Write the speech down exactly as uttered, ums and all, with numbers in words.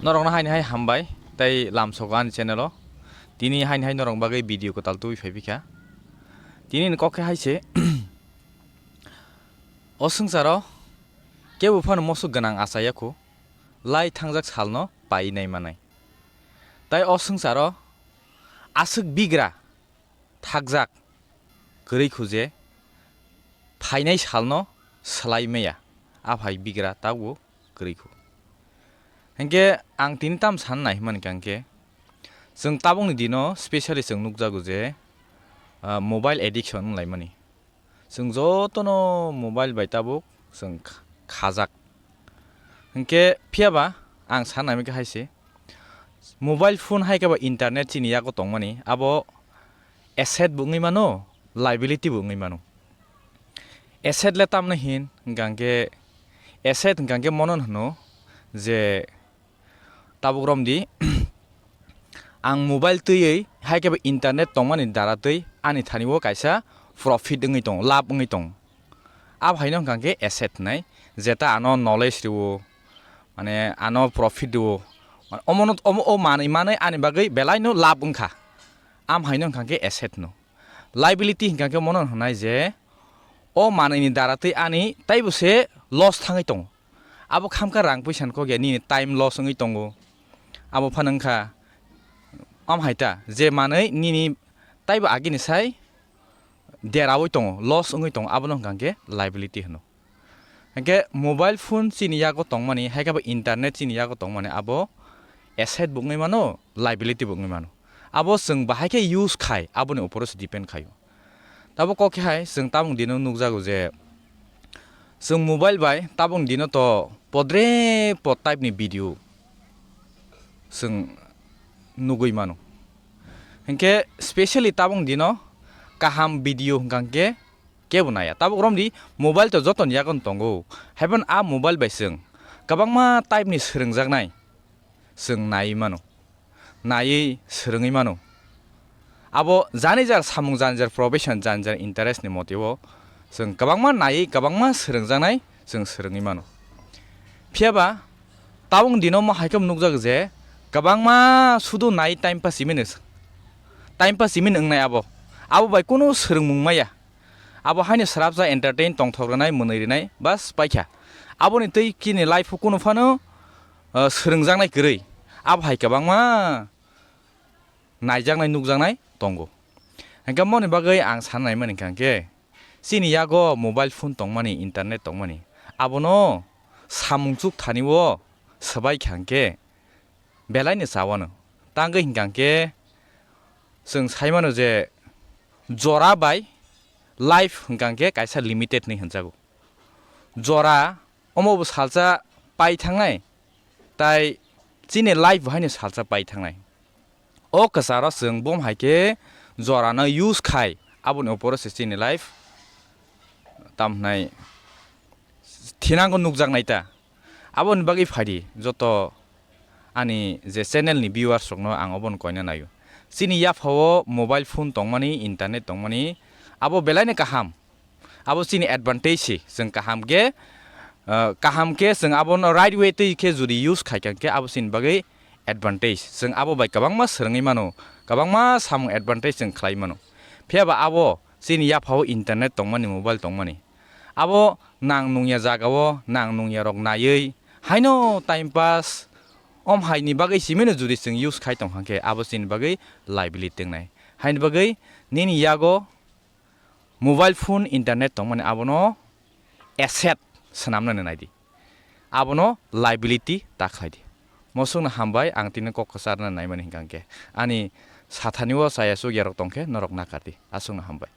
Norokno haini hai hambai tei lamsogo ani channel o. Tini haini hai norok bagwi video kwtal tubui phai bikha. Tini ni kok khe hai se, o swngcharo kebo phano mosok gwnang achaiya khu, lai thangjak salno pai nai manai. Tai o swngcharo aswk bigra thakjak kwrwi khu je phainai salno swlai maya, a phai bigra tabuk kwrwi khu. Hinkhe ang tini tam san nai hwnmani kha hinkhe, chwng tabukni dino specially chwng nukjago je, ah, mobile addiction wnglaimani. Chwng jotono mobile bai tabuk chwng kha-, khajak. Hinkhe phiyaba ang san nai kha hai se, mobile phone hai khe ba internet chini yago tongmani, abo asset bo wngwi mano, liability bo wngwi mano. Asset le tamno hin hwnka hinkhe, asset hwnka hinkhe mono hwno je tabuk romdi, ang mobile twiwi hai khe ba internet tongmani dara twi ani thani o kaisa profit wngwi tongo, lab wngwi tongo. Abo haino hwnka hinkhe asset hwnwi, jeta ano knowledge rwo, mane ano profit rwo, omono, omo, o manwi manwi ani bagwi belaino lab wngkha, am haino hwnka hinkhe asset hwno. Liability hwnka hinkhe mono hwnai je o manwini dara twi ani taibo se loss thangwi tongo. Abo khamkha rang puisa ni kok ya, nini time loss wngwi tongo. Abo phano wngkha, am hai ta, je manwi nini taibo agini sai deraui tongo, loss wngwi tongo, abono hwnka hinkhe liability hwno. Hinkhe mobile phone chini yago tongmani, hai khe bo internet chini yago tongmani, abo asset bo wngwi mano, liability bo wngwi mano. Abo chwng bahai khe use khai, aboni uporo se depend khaio. Tabuk kok khe hai chwng tabuk dino nukjago je, chwng mobile bai tabuk dino to podre pod type ni video chwng nugwi mano. Hinkhe specially tabuk dino kaham video hwnka hinkhe kebo naya. Tabuk romdi mobile to jotoni yagon tongo. Haiphano a mobile bai chwng kwbangma type ni swrwngjaknai chwng naiwi mano. Naiwi swrwngwi mano. Abo jani jar samung, jani jar profession, jani jar interest ni motio chwng kwbangma naiwi, kwbangma swrwngjaknai chwng swrwngwi mano. Phiyaba tabuk dino mo hai khe nukjak je kwbangma sudu nai time pass simini, time pass simini wngnai abo. Abo bai kunu swrwngmung maya. Abo haino swrapsa entertain tongthok rwnai, mwnwi rwnai, bas paikha. Aboni twi chini life o kunu phano, uh, swrwngjaknai kwrwi. Abo hai kwbangma naijaknai, nukjaknai tongo. Hinkhe moni bagwi ang sana naimani hinkha hinkhe, chini yago mobile phone tongmani, internet tongmani, abono samung chuk thani o swbai kha hinkhe, belaino chawano. Tangwi hinkha hinkhe chwng sai mano je jora bai life hinkha hinkhe kaisa limited hinwi hinjago. Jora omo bo salsa pai thangnai, tai chini life bo haino salsa pai thangnai. O kwcharo chwng bom hai khe jorano use khai, aboni opor se chini life tam hinai thinango nukjaknai ta. Aboni bagwi phaidi joto ani je channel ni viewers rokno ang obono koina naio. Chini yaphao mobile phone tongmani, internet tongmani, abo belaino kaham. Abo chini advantage se, chwng kaham khe, ah, kaham khe chwng abono right way twi khe jodi use khai kha khe abo chini bagwi advantage. Chwng abo bai kwbangma swrwngwi mano, kwbangma samung advantage chwng khlai mano. Phiya ba abo chini yaphao internet tongmani, mobile tongmani, abo nang nungya jagao nang nungya rok naiwi haino time pass, om haini bagwi simino jodi chwng use khai tong kha khe abo chini bagwi liability wngnai. Haini bagwi nini yago mobile phone, internet tongmani abono asset swnamnani naidi. Abono liability ta khlaidi. Mosokno hambai, ang tini kok kwcharna naimani hinkha hinkhe. Ani sathani o chaya chukya rok tongkhe norok nakardi. Aswkno hambai.